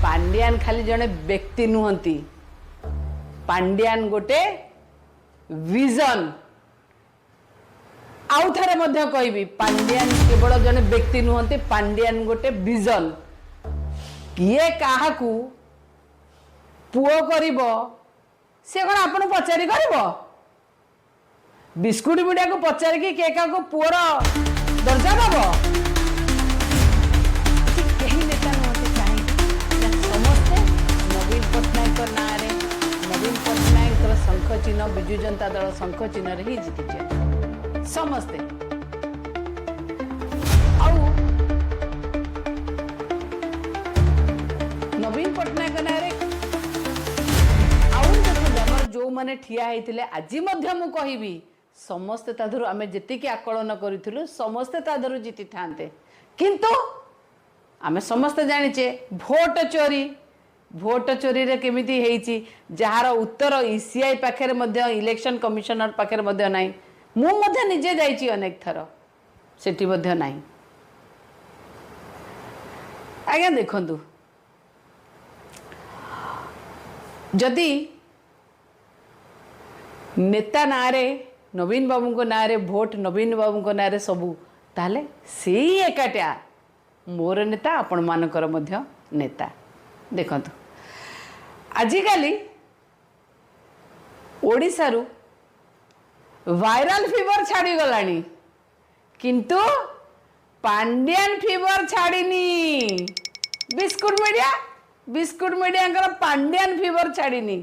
ପାଣ୍ଡିଆନ ଖାଲି ଜଣେ ବ୍ୟକ୍ତି ନୁହନ୍ତି, ପାଣ୍ଡିଆନ ଗୋଟେ ଭିଜନ। ଆଉ ଥରେ ମଧ୍ୟ କହିବି, ପାଣ୍ଡିଆନ କେବଳ ଜଣେ ବ୍ୟକ୍ତି ନୁହନ୍ତି, ପାଣ୍ଡିଆନ ଗୋଟେ ଭିଜନ। କିଏ କାହାକୁ ପୁଅ କରିବ ସେ କ'ଣ ଆପଣଙ୍କୁ ପଚାରି କରିବ? ବିସ୍କୁଟ ମିଡ଼ିଆକୁ ପଚାରିକି କିଏ କାହାକୁ ପୁଅର ଦର୍ଜା ଦବ? ଏଠି କେହି ନେତା ନୁହନ୍ତି। କାହିଁକି ନା ସମସ୍ତେ ନବୀନ ପଟ୍ଟନାୟକଙ୍କ ନାଁରେ, ନବୀନ ପଟ୍ଟନାୟକଙ୍କର ଶଙ୍ଖ ଚିହ୍ନ, ବିଜୁ ଜନତା ଦଳ ଶଙ୍ଖ ଚିହ୍ନରେ ହିଁ ଜିତିଛନ୍ତି ସମସ୍ତେ। ଆଉ ନବୀନ ପଟ୍ଟନାୟକ ନାଁରେ ଆଉ ଦେଖନ୍ତୁ, ଆମର ଯେଉଁମାନେ ଠିଆ ହେଇଥିଲେ, ଆଜି ମଧ୍ୟ ମୁଁ କହିବି, ସମସ୍ତେ ତା ଦେହରୁ ଆମେ ଯେତିକି ଆକଳନ କରିଥିଲୁ ସମସ୍ତେ ତା ଦେହରୁ ଜିତିଥାନ୍ତେ। କିନ୍ତୁ ଆମେ ସମସ୍ତେ ଜାଣିଛେ ଭୋଟ ଚୋରି, ଭୋଟ ଚୋରିରେ କେମିତି ହେଇଛି, ଯାହାର ଉତ୍ତର ଇସିଆଇ ପାଖରେ ମଧ୍ୟ, ଇଲେକ୍ସନ କମିଶନର ପାଖରେ ମଧ୍ୟ ନାହିଁ। ମୁଁ ମଧ୍ୟ ନିଜେ ଯାଇଛି ଅନେକ ଥର, ସେଠି ମଧ୍ୟ ନାହିଁ। ଆଜ୍ଞା ଦେଖନ୍ତୁ, ଯଦି ନେତା ନାଁରେ, ନବୀନ ବାବୁଙ୍କ ନାଁରେ ଭୋଟ, ନବୀନ ବାବୁଙ୍କ ନାଁରେ ସବୁ, ତାହେଲେ ସେଇ ଏକାଟିଆ ମୋର ନେତା, ଆପଣମାନଙ୍କର ମଧ୍ୟ ନେତା। ଦେଖନ୍ତୁ, ଆଜିକାଲି ଓଡ଼ିଶାରୁ ଭାଇରାଲ ଫିଭର ଛାଡ଼ିଗଲାଣି, କିନ୍ତୁ ପାଣ୍ଡିଆନ ଫିଭର ଛାଡ଼ିନି। ବିସ୍କୁଟ ମିଡ଼ିଆ, ବିସ୍କୁଟ ମିଡ଼ିଆଙ୍କର ପାଣ୍ଡିଆନ ଫିଭର ଛାଡ଼ିନି।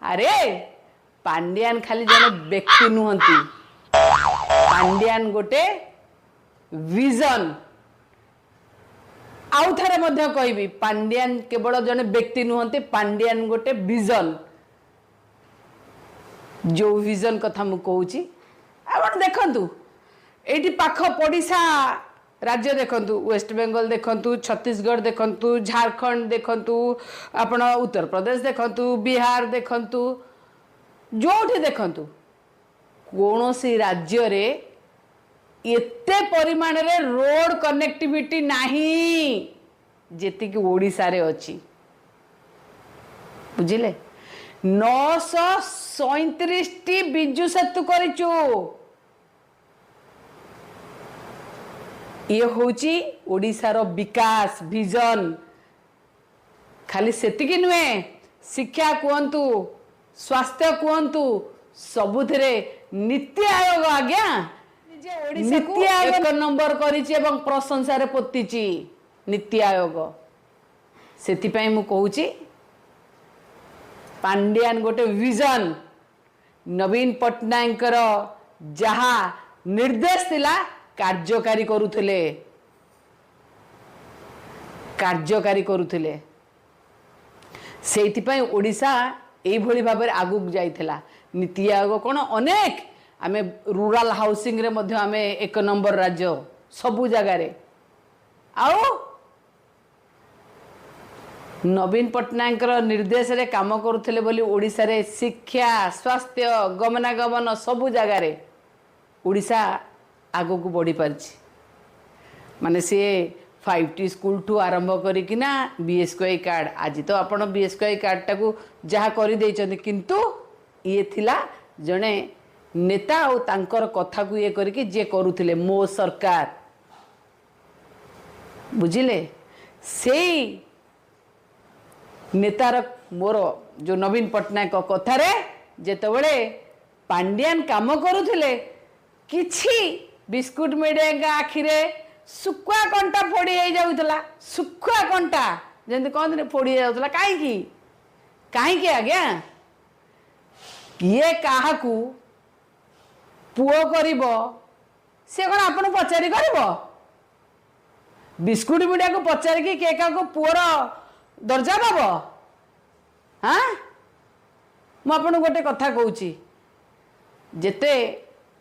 ଆରେ ପାଣ୍ଡିଆନ ଖାଲି ଜଣେ ବ୍ୟକ୍ତି ନୁହନ୍ତି, ପାଣ୍ଡିଆନ ଗୋଟେ ଭିଜନ। ଆଉ ଥରେ ମଧ୍ୟ କହିବି, ପାଣ୍ଡିଆନ କେବଳ ଜଣେ ବ୍ୟକ୍ତି ନୁହନ୍ତି, ପାଣ୍ଡିଆନ ଗୋଟେ ଭିଜନ। ଯେଉଁ ଭିଜନ କଥା ମୁଁ କହୁଛି, ଆପଣ ଦେଖନ୍ତୁ, ଏଇଠି ପାଖ ପଡ଼ିଶା ରାଜ୍ୟ ଦେଖନ୍ତୁ, ୱେଷ୍ଟବେଙ୍ଗଲ ଦେଖନ୍ତୁ, ଛତିଶଗଡ଼ ଦେଖନ୍ତୁ, ଝାଡ଼ଖଣ୍ଡ ଦେଖନ୍ତୁ, ଆପଣ ଉତ୍ତରପ୍ରଦେଶ ଦେଖନ୍ତୁ, ବିହାର ଦେଖନ୍ତୁ, ଯେଉଁଠି ଦେଖନ୍ତୁ, କୌଣସି ରାଜ୍ୟରେ ଏତେ ପରିମାଣରେ ରୋଡ଼ କନେକ୍ଟିଭିଟି ନାହିଁ ଯେତିକି ଓଡ଼ିଶାରେ ଅଛି। ବୁଝିଲେ? 937ଟି ବିଜୁ ସେତୁ କରିଛୁ। ଇଏ ହେଉଛି ଓଡ଼ିଶାର ବିକାଶ ଭିଜନ। ଖାଲି ସେତିକି ନୁହେଁ, ଶିକ୍ଷା କୁହନ୍ତୁ, ସ୍ୱାସ୍ଥ୍ୟ କୁହନ୍ତୁ, ସବୁଥିରେ ନୀତି ଆୟୋଗ ଆଜ୍ଞା, ନୀତି ଆୟୋଗ ଏକ ନମ୍ବର କରିଛି ଏବଂ ପ୍ରଶଂସାରେ ପୋତିଛି ନୀତି ଆୟୋଗ। ସେଥିପାଇଁ ମୁଁ କହୁଛି ପାଣ୍ଡିଆନ ଗୋଟେ ଭିଜନ। ନବୀନ ପଟ୍ଟନାୟକଙ୍କର ଯାହା ନିର୍ଦ୍ଦେଶ ଥିଲା କାର୍ଯ୍ୟକାରୀ କରୁଥିଲେ, କାର୍ଯ୍ୟକାରୀ କରୁଥିଲେ। ସେଇଥିପାଇଁ ଓଡ଼ିଶା ଏଇଭଳି ଭାବରେ ଆଗକୁ ଯାଇଥିଲା। ନୀତି ଆୟୋଗ କ'ଣ, ଅନେକ ଆମେ ରୁରାଲ ହାଉସିଂରେ ମଧ୍ୟ ଆମେ ଏକ ନମ୍ବର ରାଜ୍ୟ ସବୁ ଜାଗାରେ। ଆଉ ନବୀନ ପଟ୍ଟନାୟକଙ୍କର ନିର୍ଦ୍ଦେଶରେ କାମ କରୁଥିଲେ ବୋଲି ଓଡ଼ିଶାରେ ଶିକ୍ଷା, ସ୍ୱାସ୍ଥ୍ୟ, ଗମନାଗମନ ସବୁ ଜାଗାରେ ଓଡ଼ିଶା ଆଗକୁ ବଢ଼ିପାରିଛି। ମାନେ ସିଏ 5T ସ୍କୁଲଠୁ ଆରମ୍ଭ କରିକିନା BSKY card, ଆଜି ତ ଆପଣ BSKY କାର୍ଡ଼ଟାକୁ ଯାହା କରିଦେଇଛନ୍ତି, କିନ୍ତୁ ଇଏ ଥିଲା ଜଣେ ନେତା ଆଉ ତାଙ୍କର କଥାକୁ ଇଏ କରିକି ଯିଏ କରୁଥିଲେ ମୋ ସରକାର, ବୁଝିଲେ? ସେଇ ନେତାର, ମୋର ଯେଉଁ ନବୀନ ପଟ୍ଟନାୟକ କଥାରେ ଯେତେବେଳେ ପାଣ୍ଡିଆନ କାମ କରୁଥିଲେ, କିଛି ବିସ୍କୁଟ ମିଡ଼ିଆଙ୍କ ଆଖିରେ ଶୁଖୁଆ କଣ୍ଟା ଫୋଡ଼ି ହେଇଯାଉଥିଲା। ଶୁଖୁଆ କଣ୍ଟା ଯେମିତି କହନ୍ତିନି, ଫୋଡ଼ି ହେଇଯାଉଥିଲା। କାହିଁକି? କାହିଁକି ଆଜ୍ଞା? କିଏ କାହାକୁ ପୁଅ କରିବ ସେ କ'ଣ ଆପଣଙ୍କୁ ପଚାରି କରିବ? ବିସ୍କୁଟ ମିଡ଼ିଆକୁ ପଚାରିକି କିଏ କାହାକୁ ପୁଅର ଦର୍ଜା ଦବ? ହଁ, ମୁଁ ଆପଣଙ୍କୁ ଗୋଟେ କଥା କହୁଛି, ଯେତେ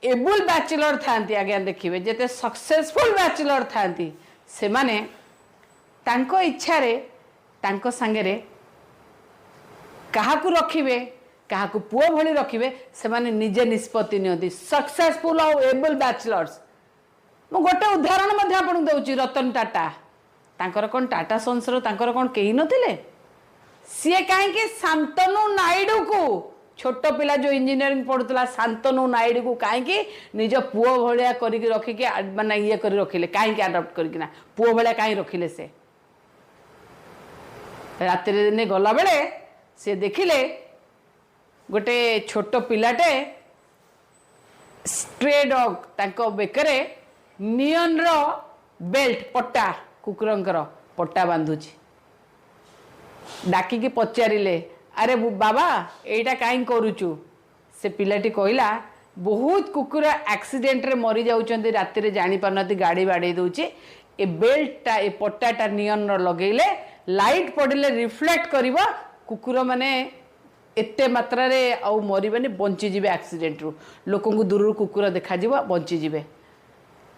ଏବୁଲ୍ ବ୍ୟାଚଲର ଥାନ୍ତି ଆଜ୍ଞା, ଦେଖିବେ ଯେତେ ସକ୍ସେସଫୁଲ୍ ବ୍ୟାଚଲର ଥାନ୍ତି, ସେମାନେ ତାଙ୍କ ଇଚ୍ଛାରେ ତାଙ୍କ ସାଙ୍ଗରେ କାହାକୁ ରଖିବେ, କାହାକୁ ପୁଅ ଭଳି ରଖିବେ, ସେମାନେ ନିଜେ ନିଷ୍ପତ୍ତି ନିଅନ୍ତି। ସକ୍ସେସଫୁଲ୍ ଆଉ ଏବୁଲ୍ ବ୍ୟାଚଲର୍ସ। ମୁଁ ଗୋଟେ ଉଦାହରଣ ମଧ୍ୟ ଆପଣଙ୍କୁ ଦେଉଛି, ରତନ ଟାଟା। ତାଙ୍କର କ'ଣ ଟାଟା ସନ୍ସର ତାଙ୍କର କ'ଣ କେହି ନଥିଲେ? ସିଏ କାହିଁକି ଶାନ୍ତନୁ ନାଇଡୁକୁ, ଛୋଟ ପିଲା ଯୋଉ ଇଞ୍ଜିନିୟରିଂ ପଢୁଥିଲା, ଶାନ୍ତନୁ ନାଇଡୁକୁ କାହିଁକି ନିଜ ପୁଅ ଭଳିଆ କରିକି ରଖିକି ମାନେ ଇଏ କରି ରଖିଲେ? କାହିଁକି ଆଡପ୍ଟ କରିକିନା ପୁଅ ଭଳିଆ କାହିଁ ରଖିଲେ? ସେ ରାତିରେ ଦିନେ ଗଲାବେଳେ ସେ ଦେଖିଲେ ଗୋଟେ ଛୋଟ ପିଲାଟେ, ଷ୍ଟ୍ରେ ଡଗ୍, ତାଙ୍କ ବେକରେ ନିଅନର ବେଲ୍ଟ, ପଟା, କୁକୁରଙ୍କର ପଟା ବାନ୍ଧୁଛି। ଡାକିକି ପଚାରିଲେ, "ଆରେ ବାବା, ଏଇଟା କାହିଁ କରୁଛୁ?" ସେ ପିଲାଟି କହିଲା, "ବହୁତ କୁକୁର ଆକ୍ସିଡେଣ୍ଟରେ ମରିଯାଉଛନ୍ତି, ରାତିରେ ଜାଣିପାରୁନାହାନ୍ତି, ଗାଡ଼ି ବାଡ଼େଇ ଦେଉଛି। ଏ ବେଲ୍ଟଟା, ଏ ପଟାଟା ନିଅନର ଲଗେଇଲେ ଲାଇଟ୍ ପଡ଼ିଲେ ରିଫ୍ଲେକ୍ଟ କରିବ, କୁକୁରମାନେ ଏତେ ମାତ୍ରାରେ ଆଉ ମରିବେନି, ବଞ୍ଚିଯିବେ ଆକ୍ସିଡେଣ୍ଟରୁ। ଲୋକଙ୍କୁ ଦୂରରୁ କୁକୁର ଦେଖାଯିବ, ବଞ୍ଚିଯିବେ।"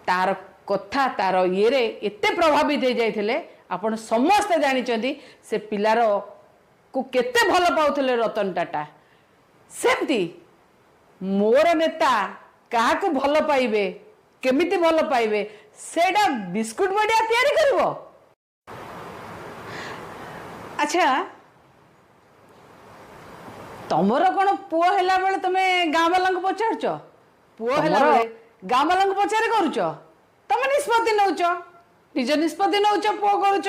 ତାର କଥା, ତାର ଇଏରେ ଏତେ ପ୍ରଭାବିତ ହେଇଯାଇଥିଲେ। ଆପଣ ସମସ୍ତେ ଜାଣିଛନ୍ତି ସେ ପିଲାର କୁ କେତେ ଭଲ ପାଉଥିଲେ ରତନ ଟାଟା। ସେମିତି ମୋର ନେତା କାହାକୁ ଭଲ ପାଇବେ, କେମିତି ଭଲ ପାଇବେ, ସେଇଟା ବିସ୍କୁଟ ମିଡ଼ିଆ ତିଆରି କରିବ? ଆଚ୍ଛା, ତମର କ'ଣ ପୁଅ ହେଲା ବେଳେ ତମେ ଗାଁ ବାଲାଙ୍କୁ ପଚାରୁଛ? ପୁଅ ହେଲା ବେଳେ ଗାଁ ବାଲାଙ୍କୁ ପଚାରି କରୁଛ? ତମେ ନିଷ୍ପତ୍ତି ନଉଛ, ନିଜ ନିଷ୍ପତ୍ତି ନଉଛ, ପୁଅ କରୁଛ,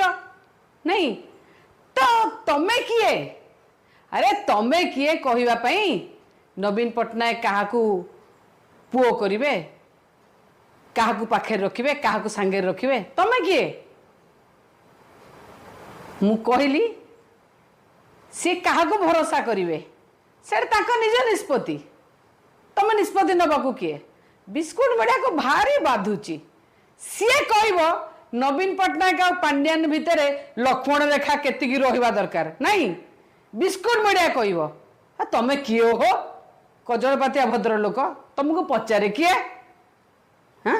ନାଇଁ ତ? ତମେ କିଏ? ଆରେ ତମେ କିଏ କହିବା ପାଇଁ ନବୀନ ପଟ୍ଟନାୟକ କାହାକୁ ପୁଅ କରିବେ, କାହାକୁ ପାଖରେ ରଖିବେ, କାହାକୁ ସାଙ୍ଗରେ ରଖିବେ? ତମେ କିଏ? ମୁଁ କହିଲି, ସିଏ କାହାକୁ ଭରସା କରିବେ ସେଇଟା ତାଙ୍କ ନିଜ ନିଷ୍ପତ୍ତି। ତମେ ନିଷ୍ପତ୍ତି ନେବାକୁ କିଏ? ବିସ୍କୁଟ ମିଡ଼ିଆକୁ ଭାରି ବାଧୁଛି। ସିଏ କହିବ ନବୀନ ପଟ୍ଟନାୟକ ଆଉ ପାଣ୍ଡିଆନ ଭିତରେ ଲକ୍ଷ୍ମଣ ରେଖା କେତିକି ରହିବା ଦରକାର ନାଇଁ, ବିସ୍କୁଟ ମିଡ଼ିଆ କହିବ। ଆ ତମେ କିଏ ହୋ କଜଳପାତିଆ ଭଦ୍ରଲୋକ? ତମକୁ ପଚାରେ କିଏ? ହଁ,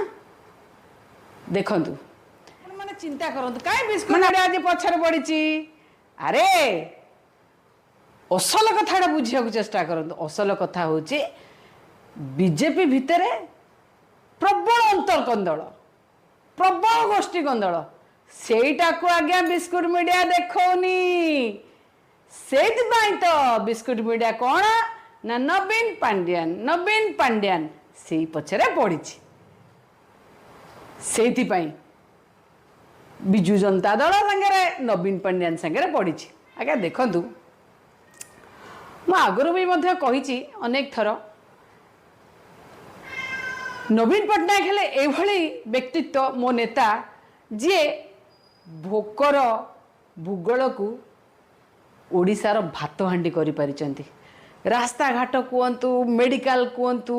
ଦେଖନ୍ତୁ, ମାନେ ଚିନ୍ତା କରନ୍ତୁ, କାହିଁ ବିସ୍କୁଟ ମିଡ଼ିଆ ଆଜି ପଛରେ ପଡ଼ିଛି? ଆରେ ଅସଲ କଥାଟା ବୁଝିବାକୁ ଚେଷ୍ଟା କରନ୍ତୁ। ଅସଲ କଥା ହେଉଛି, ବିଜେପି ଭିତରେ ପ୍ରବଳ ଅନ୍ତର୍କନ୍ଦଳ, ପ୍ରବଳ ଗୋଷ୍ଠୀ କନ୍ଦଳ। ସେଇଟାକୁ ଆଜ୍ଞା ବିସ୍କୁଟ ମିଡ଼ିଆ ଦେଖଉନି। ସେଇଥିପାଇଁ ତ ବିସ୍କୁଟ ମିଡ଼ିଆ କ'ଣ ନା ନବୀନ ପାଣ୍ଡିଆନ, ନବୀନ ପାଣ୍ଡିଆନ, ସେଇ ପଛରେ ପଡ଼ିଛି। ସେଇଥିପାଇଁ ବିଜୁ ଜନତା ଦଳ ସାଙ୍ଗରେ, ନବୀନ ପାଣ୍ଡିଆନ ସାଙ୍ଗରେ ପଡ଼ିଛି। ଆଜ୍ଞା ଦେଖନ୍ତୁ, ମୁଁ ଆଗରୁ ବି ମଧ୍ୟ କହିଛି ଅନେକ ଥର, ନବୀନ ପଟ୍ଟନାୟକ ହେଲେ ଏଭଳି ବ୍ୟକ୍ତିତ୍ୱ, ମୋ ନେତା, ଯିଏ ଭୋକର ଭୂଗୋଳକୁ ଓଡ଼ିଶାର ଭାତ ହାଣ୍ଡି କରିପାରିଛନ୍ତି। ରାସ୍ତାଘାଟ କୁହନ୍ତୁ, ମେଡ଼ିକାଲ କୁହନ୍ତୁ,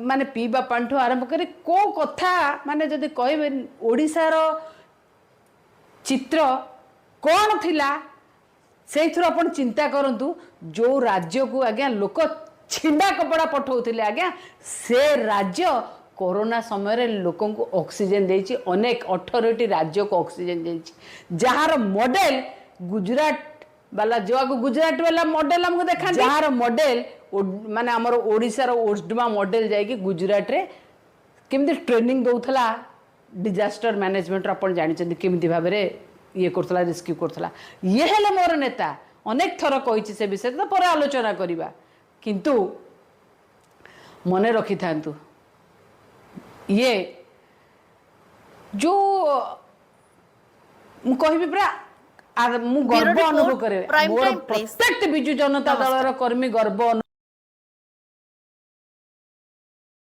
ମାନେ ପିଇବା ପାଣିଠୁ ଆରମ୍ଭ କରି କେଉଁ କଥା, ମାନେ ଯଦି କହିବେ ଓଡ଼ିଶାର ଚିତ୍ର କ'ଣ ଥିଲା, ସେଇଥିରୁ ଆପଣ ଚିନ୍ତା କରନ୍ତୁ। ଯେଉଁ ରାଜ୍ୟକୁ ଆଜ୍ଞା ଲୋକ ଛିଣ୍ଡା କପଡ଼ା ପଠାଉଥିଲେ ଆଜ୍ଞା, ସେ ରାଜ୍ୟ କରୋନା ସମୟରେ ଲୋକଙ୍କୁ ଅକ୍ସିଜେନ୍ ଦେଇଛି। ଅନେକ 18ଟି ରାଜ୍ୟକୁ ଅକ୍ସିଜେନ୍ ଦେଇଛି, ଯାହାର ମଡେଲ ଗୁଜୁରାଟ ବାଲା, ଯାହାକୁ ଗୁଜୁରାଟ ବାଲା ମଡେଲ ଆମକୁ ଦେଖାନ୍ତି, ଯାହାର ମଡେଲ ମାନେ ଆମର ଓଡ଼ିଶାର ଓଡ୍ମା ମଡେଲ ଯାଇକି ଗୁଜୁରାଟରେ କେମିତି ଟ୍ରେନିଂ ଦେଉଥିଲା ଡିଜାଷ୍ଟର ମ୍ୟାନେଜମେଣ୍ଟର, ଆପଣ ଜାଣିଛନ୍ତି, କେମିତି ଭାବରେ ଇଏ କରୁଥିଲା, ରେସ୍କ୍ୟୁ କରୁଥିଲା। ଇଏ ହେଲେ ମୋର ନେତା। ଅନେକ ଥର କହିଛି, ସେ ବିଷୟରେ ତ ପରେ ଆଲୋଚନା କରିବା। କିନ୍ତୁ ମନେ ରଖିଥାନ୍ତୁ, ଇଏ ଯୋଉ ମୁଁ କହିବି ପୁରା ମୁଁ ବ୍ୟୁରୋ ଗର୍ବ ଅନୁଭବ ରିପୋର୍ଟ, କରେ ପ୍ରାଇମ ମୋର ଟାଇମ ପ୍ରେସ୍। ପ୍ରତ୍ୟେକଟି ବିଜୁ ଜନତା ନମସ୍କାର। ଦଳର କର୍ମୀ ଗର୍ବ